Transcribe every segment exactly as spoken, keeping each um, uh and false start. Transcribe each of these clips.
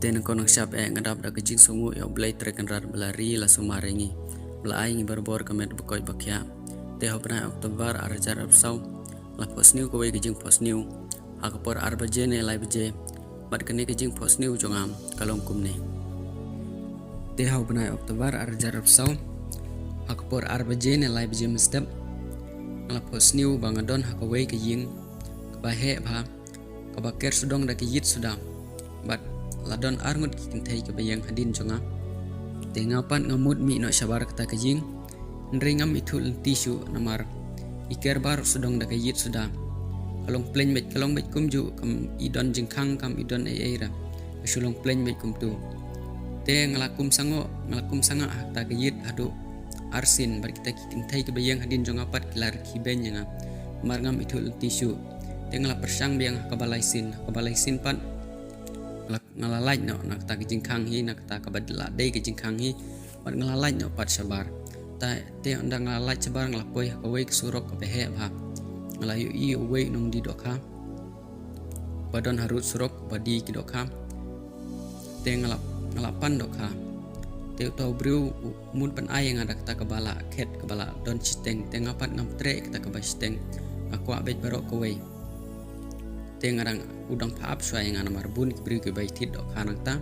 Te nangkong nangshap eh nga dap da ka jingsngewnguh ïa U Blei Trai Kynrad ba la ri la sumar ïa ngi, ba la ai ngi barabor ka met ba koit ba khiah. Te ha u bnai October ar hajar arphew saw, nga la phohsniew kawei ka jingphohsniew ha ka por ar baje ne lai baje. Bad kane ka jingphohsniew jong nga ka long kumne. Te ha u bnai October ar hajar arphew saw, ha ka por ar baje ne lai baje mynstep, nga la phohsniew ba nga don ha kawei ka ïing kaba heh bha, kaba ker sawdong da ka ïit suda, bad la don arngut ki kynthei kiba ïeng hadien jong nga. Te nga pat nga mut mih noh shabar kata ka ïing, hynrei ngam ithuh lynti shuh namar i ker baroh sawdong da ka ïit suda. Ka long plein beit, ka long beit kumjuh, kam i don jingkhang, kam i don ei ei ruh. Ka shu long plein beit kumtu. Te nga la kum sangah, nga la kum sangah ha kata ka ïit haduh arsien, bad kita ki kynthei kiba ïeng hadien jong nga pat ki la rkhie beiñ ïa nga, namar ngam ithuh lynti shuh. Te nga la pyrshang biang ha kaba lai sien, ha kaba lai sien pat nga la, nga la lait noh na kata ka jingkhang hi, na kata kaba la dei ka jingkhang hi, bad nga la lait noh pat shabar. Ta, te ynda nga la lait shabar nga la poi ha kawei ka surok kaba heh bha. Nga la ïohi ïa uwei u nongdie dohkha ba don harud surok ba die ki dohkha. Te nga la, nga la pan dohkha. Te uta u briew u mut ban ai ïa nga da kata kaba la khet, kaba la don shiteng. Te nga pat ngam treh ïa kata kaba shiteng, nga kwah beit baroh kawei. Te nga dang, u dang pha ap shuwa ïa nga namar bun ki briew kiba ïa thied dohkha nangta.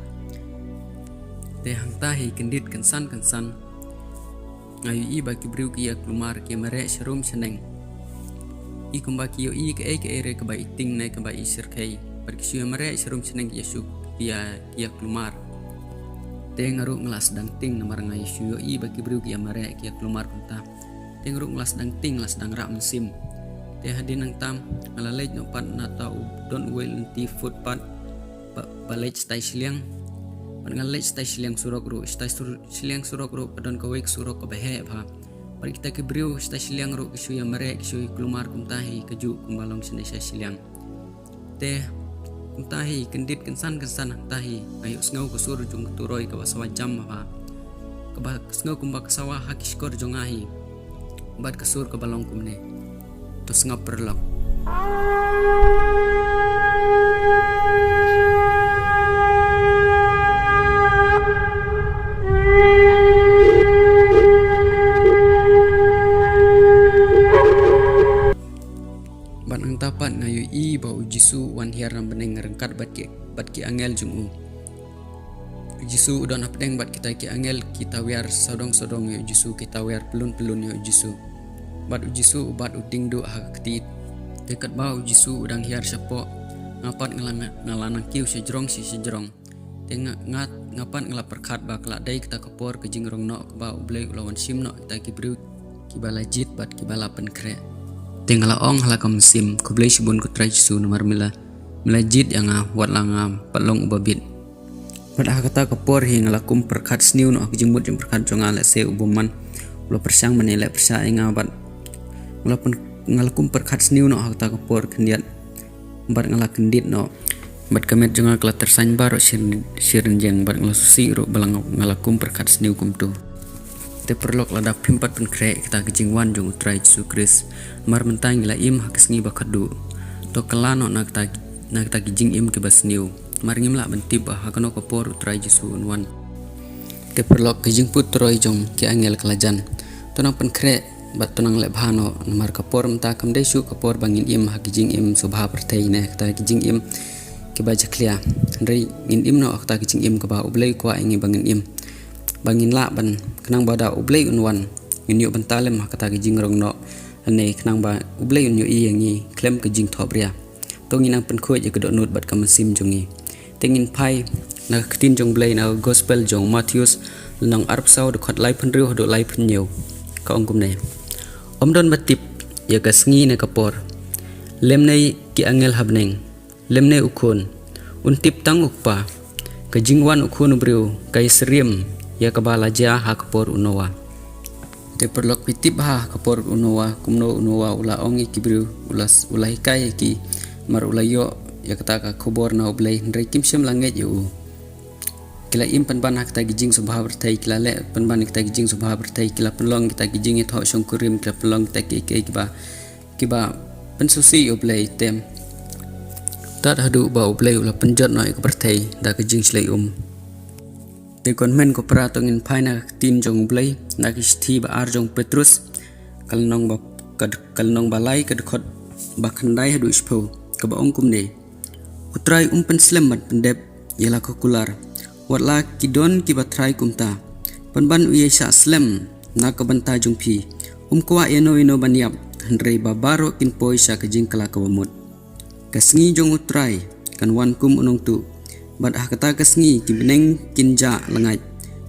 Te hangta hi kyndit kynsan kynsan nga ïohi ba ki briew ki ïa kulmar, ki ïa mareh sharum shaneng. I kumba ki ïohi kaei kaei ruh kaba i ting ne kaba i shyrkhei, bad ki shu ïa mareh sharum shaneng, ki ïa shu, ki ïa, ki ïa kulmar. Te nga ruh nga la sdang ting namar nga ïa shu ïohi ba ki briew ki ïa mareh, ki ïa kulmar kumta. Te nga ruh nga la sdang ting, la sdang rah mynsiem. Te hadien nangta nga la leit noh pat na uta u don uwei lynti footpath ba, ba leit shatai shiliang. Bad nga la leit shatai shiliang surok ruh, shatai sur-, shiliang surok ruh ba don kawei ka surok kaba heh bha. Bad kita ki briew shatai shiliang ruh ki shu ïa mareh, ki shu ïa kulmar kumta hi kajuh kumba long shane sha shiliang. Te kumta hi kyndit kynsan kynsan hangta hi nga ïohsngew ka sur jong ka turoi kaba sawa jam bha, kaba sngew kumba ka sawa ha ki shkor jong nga hi. Bad ka sur kaba long kumne. To sngap paralok. Bad nangta pat nga ïohi ba U Jisu u wan hiar na bneng ryngkat bad ki, bad ki angel jong u. U Jisu u don hapdeng bad kita ki angel ki tawiar sawdong sawdong ïa U Jisu, ki tawiar pyllun pyllun ïa U Jisu. Bad U Jisu u bat u dieng duh ha ka kti. Te katba U Jisu u dang hiar shapoh, nga pat nga la, nga la nang kiew shajrong shi shajrong. Te nga, nga, nga pat nga la pyrkhat ba ka la dei kata ka por ka jingrong noh kaba U Blei u la wan shim noh kita ki briew kiba la jied bad kiba la pynkhreh. Te nga la ong ha la ka mynsiem, khublei shibun ko Trai Jisu namar me la, me la jied ïa nga, wat la nga pat long uba bit. Bad ha kata ka por hi nga la kum pyrkhat sniew noh ha ka jingmut jingpyrkhat jong nga, lehse u bymman u la pyrshang ban ïaleh pyrshah ïa nga bad nga la pyn-, nga la kum pyrkhat sniew noh ha kata ka por khyndiat. Bad nga la kyndit noh. Bad ka met jong nga ka la tyrsain baroh shi, shi rynjeng bad nga la sngewsih ruh ba la nga, nga la kum pyrkhat sniew kumtu. Te paralok, lada phim pat pynkhreh ïa kata ka jingwan jong U Trai Jisu Khrist, namar mynta ngi la im ha ka sngi ba khatduh. To kylla noh na kata, na kata ki jingim kiba sniew. Namar ngim lah ban tip ba ha kano ka por U Trai Jisu un wan. Te paralok, ka jingput turoi jong ki angel ka la jan. To nang pynkhreh bad to nang leh bha noh, namar ka por mynta kam dei shuh ka por ba ngin im ha ki jingim sngewbha pyrthei ne kata ki jingim kiba jakhlia. Hynrei ngin im noh ha kata ki jingim kaba U Blei u kwah ïa ngi ba ngin im, ba ngin lah ban, khnang ba da U Blei un wan, ngin ïoh bynta lem ha kata ki jingrong noh, ne khnang ba U Blei un ïohi ïa ngi khlem ka jingthohbria. To ngin nang pynkhuid ïa ka dohnud bad ka mynsiem jong ngi. Te ngin phai na ka ktien jong U Blei na ka Gospel jong u Mathaios, lynnong arphew saw, dkhot laiphew hynriew haduh laiphew hynñiew. Ka ong kumne: Ym don ba tip ïa ka sngi ne ka por, lymne ki angel ha bneng, lymne U Khun, un tip tang U Kpa. Ka jingwan U Khun u briew ka ïasyriem ïa kaba la jia ha ka por u Noah. Te paralok, phi tip bha ha ka por u Noah kumno u Noah u la ong ïa ki briew, u la, u la hikai ïa ki, namar u la ïoh ïa kata ka khubor na U Blei, hynrei kim shym la ngeit ïa u. Ki la im pynban ha kata ki jingsngewbha pyrthei, ki la leh pynban ha kata ki jingsngewbha pyrthei, ki la pynlong kita ki jingïathoh shongkurim, ki la pynlong kita kiei kiei kiba, kiba pynsngewsih ïa U Blei. Te Tad haduh ba U Blei u la pynjot noh ïa ka pyrthei da ka jingshlei um. Te ko hynmen ko para, to ngin phai na ka ktien jong U Blei na ki shithi ba ar jong Petrus, ka lynnong ba, ka, ka lynnong ba lai, ka dkhot ba khyndai haduh shiphew, kaba ong kumne: U Trai um pynslem ban pyndep ïa la ka kular, wat la ki don kiba trai kumta. Pynban u ïai shah slem na ka bynta jong phi, um kwah ïano ïano ban ïap, hynrei ba baroh kin poi sha ka jingkylla kaba mut. Ka sngi jong U Trai kan wan kum u nongtuh, bad ha kata ka sngi ki bneng kin jah lyngait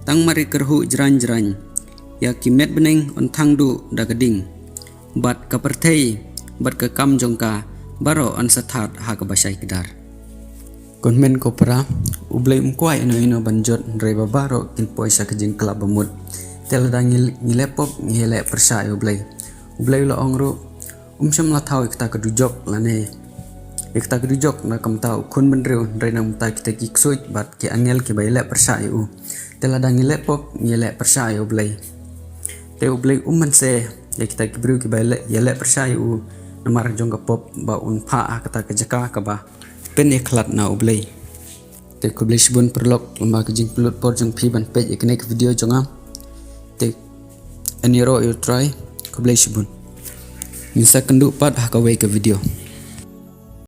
tang mar ïa ka rhuh jraiñ jraiñ. Ïa ki met bneng yn thang duh da ka ding, bad ka pyrthei bad ka kam jong ka baroh yn sa thad ha kaba shai kdar. Ko hynmen ko para, U Blei um kwah ïano ïano ban jot, hynrei ba baroh kin poi sha ka jingkylla ba mut. Te lada ngi, ngi leh pop, ngi leh pyrshah ïa U Blei. U Blei u la ong ruh, um shym la thaw ïa kata ka dujok lane ïa kata ka dujok na ka bynta u khun bynriew, hynrei na ka bynta kita ki ksuid bad ki angel kiba ïaleh pyrshah ïa u. Te lada ngi leh pop, ngi leh pyrshah ïa U Blei. Te U Blei um mynsiem ïa kita ki briew kiba ïaleh, ïaleh pyrshah ïa u namar jong ka pop, ba un phah ha kata ka jaka kaba pynïakhlad na U Blei. Te khublei shibun paralok, lem bad ka jingpynlut por jong phi ban peit ïa kane ka video jong nga. Te yn ïaroh ïa U Trai, khublei shibun. Ngin sa kynduh pat ha kawei ka video.